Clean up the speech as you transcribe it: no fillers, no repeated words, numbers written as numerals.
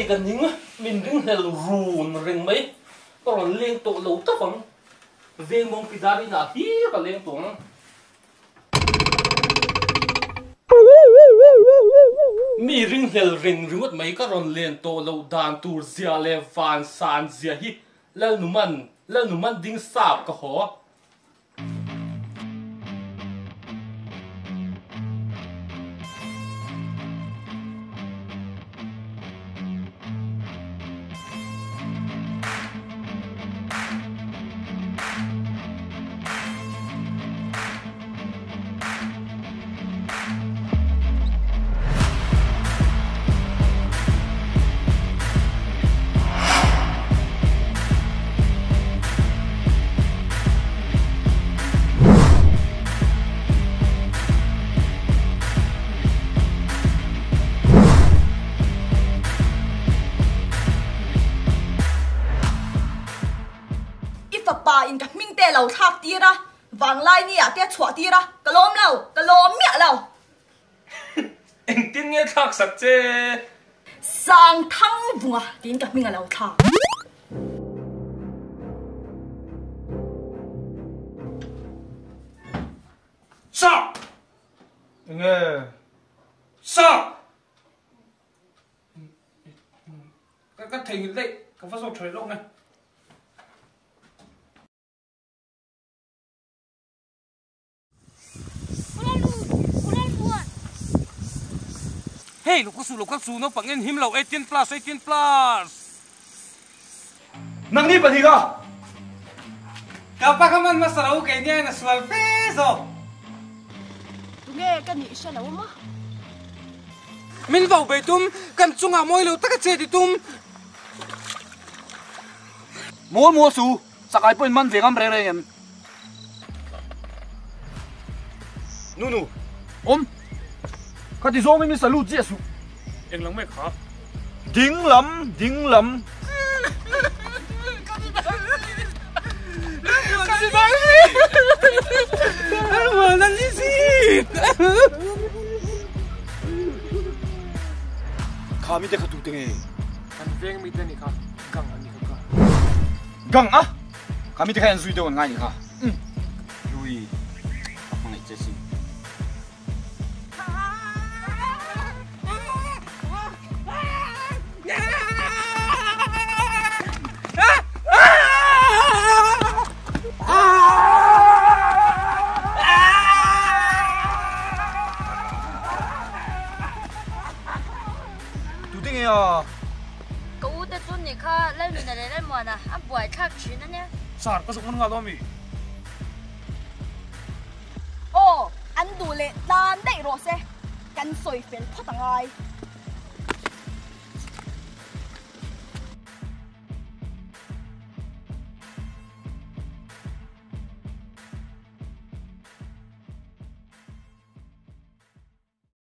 Hei ka ning, min ringhlel run reng mai. Ka rawn leng tawh lo tawp ang. Veng mawng pi dar inah hlir ka leng tawh ang. Mi ringhlel reng ringawt mai ka rawn len tawh loh dan tur zia leh van san zia hi Lalnuman, Lalnuman ding sap ka haw. I fapa in ka hming te lo thlak tir a, vanglai ni ah te a chhuah tir a, ka lawm lo, ka lawm miah lo. Engtin nge thlak sak che? Sangthang vunga tiin ka hming a lo thlak. Stop! Enge? Stop! Ka theihnghilh daih, ka va zawk tha leh lawk nge. Hei lo ka su lo ka su naupang en him lo 18 plus 18 plus. Nang ni pahnih ka. Ka pa kha man hmasa lo kei nia in a sual fe zawk. Tunge ka nih hre lo maw? Min vau bei tum, kan chungah mawi lo taka che ti tum. Mawl mawl su, sakai pawhin man ve ngam reng reng em? Nunu, awm. Kha ti zawngin min salute chiah suh. Eng lang mai kha? Ding lam, ding lam. Kha mite kha tute nge? Kan veng mite ni kha gang an ni kha ka. Gang a? Kha mite kha en zui deuh an ngai ni kha. Lui, ka hmangaih che sin. Tu te nge a? Ka u te chu nih kha Lalnuna leh Lalmuana a buaithlak thin a nia. Sir, ka zuk man nghal dawn mi? Aw, an duh leh tlan daih rawh se, kan sawi fel phawt a ngai.